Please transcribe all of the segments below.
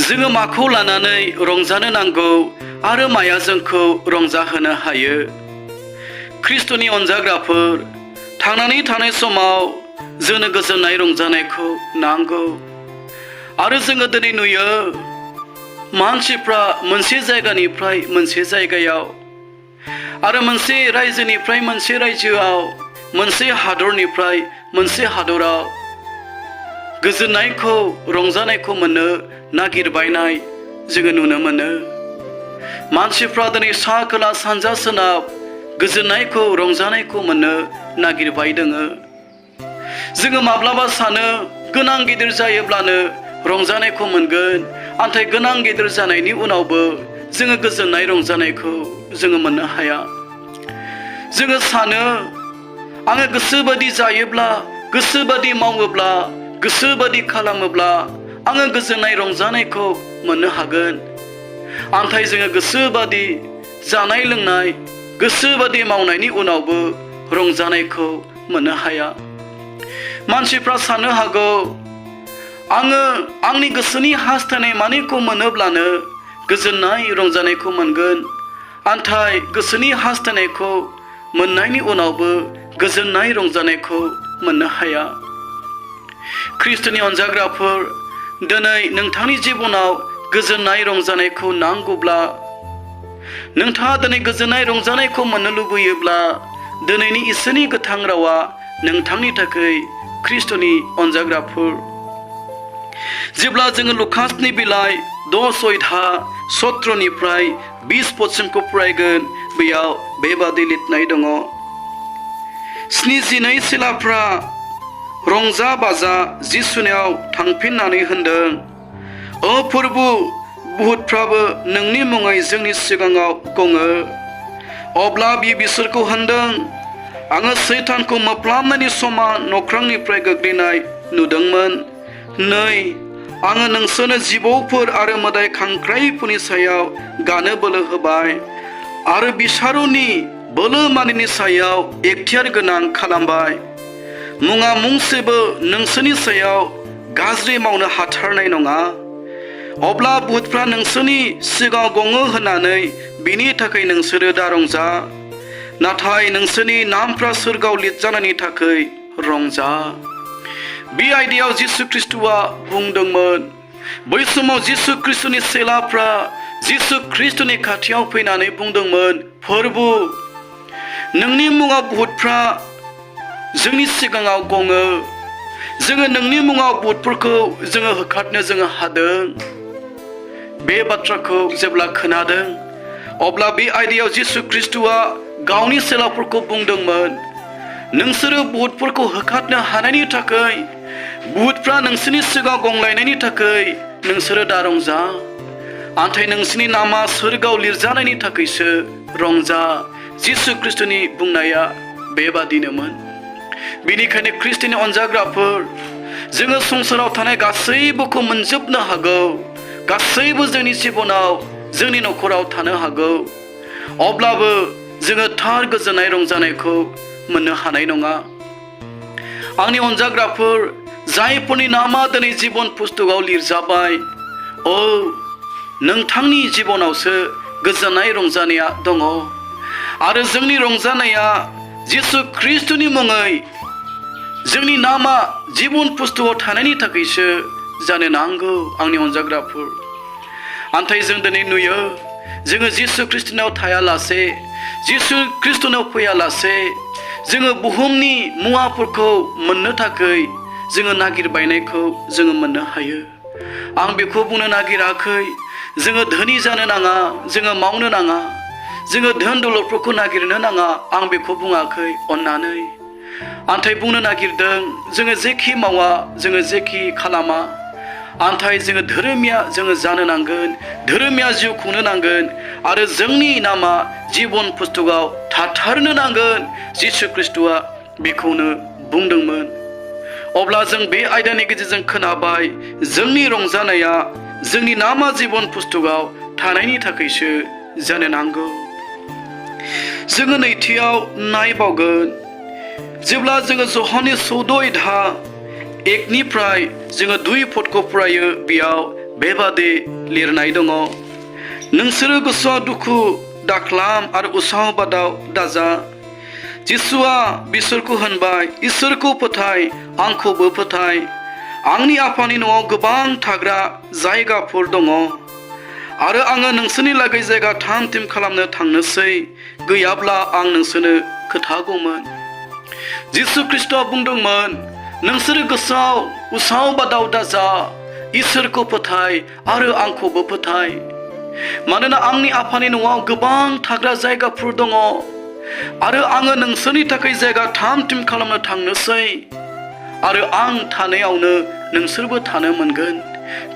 जोङो माखौ लानानै रंजानो नांगौ आरो माया जोंखौ रंजाहोनो हायो? ख्रिस्ट'नि अनजाग्राफोर, थांनानै थानाय समाव जोंनो गोजोननाय रंजानायखौ नांगौ। आरो जोङो दिनै नुयो मानसिफ्रा मोनसे जायगानिफ्राय मोनसे जायगायाव आरो मोनसे रायजोनिफ्राय मोनसे रायजोआव, मोनसे हादरनिफ्राय मोनसे हादराव गोजोननायखौ रंजानायखौ मोननो नागिरबायनाय जोङो नुनो मोनो। मानसिफ्रा दिनै सा खोला सानजा सोनाब गोजोननायखौ रंजानायखौ मोननो नागिरबाय दोङो। जोङो माब्लाबा सानो गोनां गिदिर जायोब्लानो रंजानायखौ मोनगोन, नाथाय गोनां गिदिर जानायनि उनावबो जोङो गोजोननाय रंजानायखौ जोङो मोननो हाया। जोङो सानो आङो गोसोबादि जायोब्ला, गोसोबादि मावोब्ला, गोसोबादि खालामोब्ला आङो गोजोननाय रंजानायखौ मोननो हागोन। नाथाय जोङो गोसोबादि जानाय लोंनाय, गोसोबादि मावनायनि उनावबो रंजानायखौ मोननो हाया। मानसिफ्रा साननो हागौ आङो आंनि गोसोनि हास्थायनाय मानिखौ मोनोब्लानो गोजोननाय रंजानायखौ मोनगोन, नाथाय गोसोनि हास्थायनायखौ मोननायनि उनावबो गोजोननाय रंजानायखौ मोननो हाया। ख्रिस्ट'नि अनजाग्राफोर, दिनै नोंथांनि जिबनाव गोजोननाय रंजानायखौ नांगौब्ला, नोंथाङा दिनै गोजोननाय रंजानायखौ मोननो लुबैयोब्ला, दिनैनि इसोरनि गोथां रावा नोंथांनि थाखाय ख्रिस्ट'नि अनजाग्राफोर। जेब्ला जोङो लुकासनि बिलाइ 6:17 20 फरायगोन, बेयाव बेबादि लिरनाय दङ। 72 सिलाफ्रा रंजा बाजा जिसुनियाव थांफिननानै होनदों, "ओ फोरबु, बुहुतफ्राबो नोंनि मुङै जोंनि सिगाङाव गङो।" अब्ला बिसोरखौ होनदों, "आङो सैतानखौ मोफ्लामनायनि समान नख्रांनिफ्राय गोग्लैनाय नुदोंमोन। नै, आङो नोंसोरनो जिबौफोर आरो मोदाय खांख्राइफोरनि सायाव गानो बोलो होबाय आरो बिसारुनि बोलो मानिनि सायाव एखथियार गोनां खालामबाय। मुङा मुंसेबो नोंसोरनि सायाव गाज्रि मावनो हाथारनाय नङा। अब्ला बुहुतफ्रा नोंसोरनि सिगाङाव गङो होननानै बिनि थाखाय नोंसोरो दा रंजा, नाथाय नोंसोरनि नामफ्रा सोरगोआव लिरजानायनि थाखाय रंजा।" बे आयदायाव जिसु ख्रिस्ट'आ बुंदोंमोन। बै समाव जिसु ख्रिस्ट'नि चेलाफ्रा जिसु ख्रिस्ट'नि खाथियाव फैनानै बुंदोंमोन, "फोरबु, नोंनि मुङाव बुहुतफ्रा जोंनि सिगाङाव गङो। जोङो नोंनि मुङाव बुहुतफोरखौ जोङो होखारनो जोङो हादों।" बे बाथ्राखौ जेब्ला खोनादों, अब्ला बे आयदायाव जिसु ख्रिस्ट'आ गावनि चेलाफोरखौ बुंदोंमोन, "नोंसोरो बुहुतफोरखौ होखारनो हानायनि थाखाय, बुहुतफ्रा नोंसोरनि सिगाङाव गंलायनायनि थाखाय नोंसोरो दा रंजा, नाथाय नोंसोरनि नामा सोरगोआव लिरजानायनि थाखायसो रंजा।" जिसु ख्रिस्ट'नि बुंनाया बेबादिनोमोन। बेनिखायनो ख्रिस्ट'नि अनजाग्राफोर, जोङो संसाराव थानाय गासैबोखौ मोनजोबनो हागौ, गासैबो जोंनि जिबनाव, जोंनि न'खराव थानो हागौ, अब्लाबो जोङो थार गोजोननाय रंजानायखौ मोननो हानाय नङा। आंनि अनजाग्राफोर, जायफोरनि नामा दिनै जिबन पुस्तकाव लिरजाबाय, नोंथांनि जिबनावसो गोजोननाय रंजानाया दङ। आरो जोंनि रंजानाया जिसु ख्रिस्ट'नि मुङै जोंनि नामा जिबन पुस्तकाव थानायनि थाखायसो जानो नांगौ। आंनि अनजाग्राफोर, नाथाय जों दिनै नुयो जोङो जिसु ख्रिस्ट'नाव थायालासे, जिसु ख्रिस्ट'नाव फैयालासे जोङो बुहुमनि मुवाफोरखौ मोननो थाखाय जोङो नागिरबायनायखौ जोङो मोननो हायो। आं बेखौ बुंनो नागिराखै जोङो धोनि जानो नाङा, जोङो मावनो नाङा, जोङो धोन दौलतफोरखौ नागिरनो नाङा, आं बेखौ बुङाखै अन्नानै। नाथाय बुंनो नागिरदों जोङो जेखि मावा, जोङो जेखि खालामा, नाथाय जोङो धोरोमिया जोङो जानो नांगोन, धोरोमिया जिउ खुंनो नांगोन आरो जोंनि नामा जिबन पुस्तकाव थाथारनो नांगोन। जिसु ख्रिस्ट'आ बेखौनो बुंदोंमोन। अब्ला जों बे आयदानि गेजेरजों खोनाबाय जोंनि रंजानाया जोंनि नामा जिबन पुस्तकाव थानायनि थाखायसो जानो नांगौ। जोङो नैथियाव नायबावगोन, जेब्ला जोङो ज'हननि 14:1 जोङो 2 फरायो, बेयाव बेबादि लिरनाय दङ। नोंसोरो गोसोआव दुखु दाख्लाम आरो उसाव बादाव दाजा। जिसुआ बिसोरखौ होनबाय, इसोरखौ फोथाय, आंखौबो फोथाय। आंनि आफानि न'आव गोबां थाग्रा जायगाफोर दङ आरो आङो नोंसोरनि लागै जायगा थाम थिम खालामनो थांनोसै। गैयाब्ला आं नोंसोरनो खोथागौमोन। जिसु ख्रीष्टआ बुंदोंमोन, नोंसोरो गोसोआव उसाव बादाव दाजा, इसोरखौ फोथाय आरो आंखौबो फोथाय। मानोना आंनि आफानि न'आव गोबां थाग्रा जायगाफोर दङ आरो आङो नोंसोरनि थाखाय जायगा थाम थिम खालामनो थांनोसै आरो आं थानायावनो नोंसोरबो थानो मोनगोन।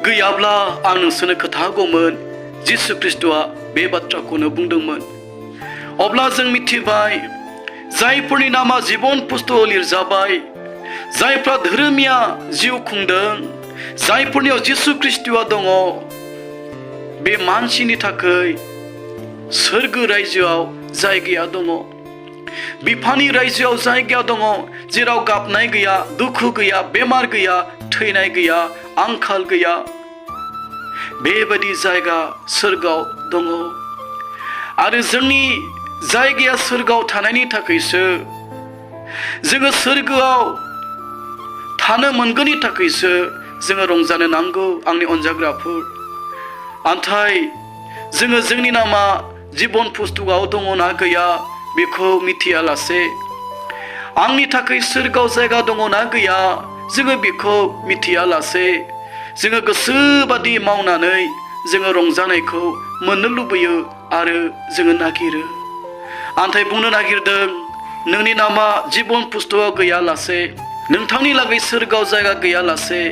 गैयाब्ला आं नोंसोरनो खोथागौमोन। जिसु ख्रीष्टआ बे बाथ्राखौनो बुंदोंमोन। अब्ला जों मिथिबाय, जायफोरनि नामा जिबन पुस्तकाव लिरजाबाय, जायफ्रा धोरोमिया जिउ खुंदों, जायफोरनियाव जिसु ख्रीष्टआ दङ, बे मानसिनि थाखाय सोरगो रायजोआव जायगाया दङ। बिफानि रायजोआव जायगा दङ, जेराव गाबनाय गैया, दुखु गैया, बेमार गैया, थैनाय गैया, आंखाल गैया। बेबायदि जायगा सोरगोआव दङ। आरो जोंनि जायगाया सोरगोआव थानायनि थाखायसो, जोङो सोरगोआव थानो मोनगोननि थाखायसो जोङो रंजानो नांगौ आंनि अनजाग्राफोर। नाथाय जोङो जोंनि नामा जिबन पुस्तकाव दङ ना गैया बेखौ मिथियालासे, आंनि थाखाय सोरगोआव जायगा दङ ना गैया जोङो बेखौ मिथियालासे, जोङो गोसोबादि मावनानै जोङो रंजानायखौ मोननो लुबैयो आरो जोङो नागिरो। नाथाय बुंनो नागिरदों, नोंनि नामा जिबन पुस्तकाव गैयालासे, नोंथांनि लागै सोरगोआव जायगा गैयालासे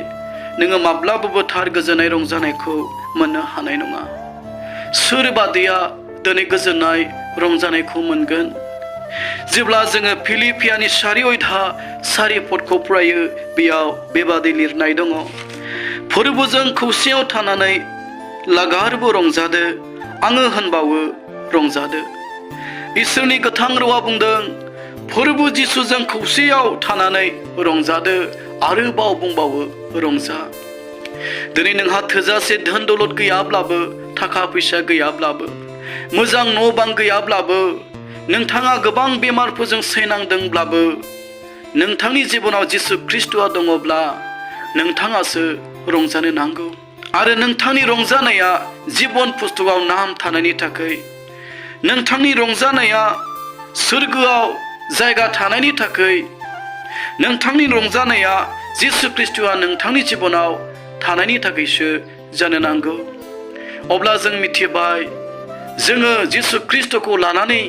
नोङो माब्लाबाबो थार गोजोननाय रंजानायखौ मोननो हानाय नङा। सोर बादिया दिनै गोजोननाय रंजानायखौ मोनगोन? जेब्ला जोङो फिलिपियानि 4 पदखौ फरायो, बेयाव बेबादि लिरनाय दङ, फोरबोजों खौसेयाव थानानै लागारबो रंजादो, आङो होनबावो रंजादो। इसोरनि गोथां रावा बुंदों, फोरबो जिसुजों खौसेयाव थानानै रंजादो, आरोबाव बुंबावो रंजा। दिनै नोंहा थोजासे धोन दौलत गैयाब्लाबो, थाखा फैसा गैयाब्लाबो, मोजां न' बां गैयाब्लाबो, नोंथाङा गोबां बेमारफोरजों सैनांदोंब्लाबो, नोंथांनि जिबनाव जिसु ख्रीष्टआ दङब्ला नोंथाङासो रंजानो नांगौ। आरो नोंथांनि रंजानाया जिबन पुस्तकाव नाम थानायनि थाखाय, नोंथांनि रंजानाया सोरगोआव जायगा थानायनि थाखाय, नोंथांनि रंजानाया जिसु ख्रीष्टआ नोंथांनि जिबनाव थानायनि थाखायसो जानो नांगौ। अब्ला जों मिथिबाय, जोङो जिसु ख्रीष्टखौ लानानै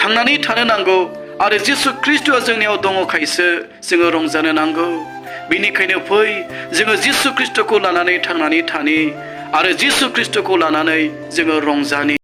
थांनानै थानो नांगौ आरो जिसु ख्रीष्टआ जोंनियाव दङखायसो जोङो रंजानो नांगौ। बेनिखायनो फै जोङो जिसु ख्रीष्टखौ लानानै थांनानै थानि आरो जिसु ख्रीष्टखौ लानानै जोङो रंजानि।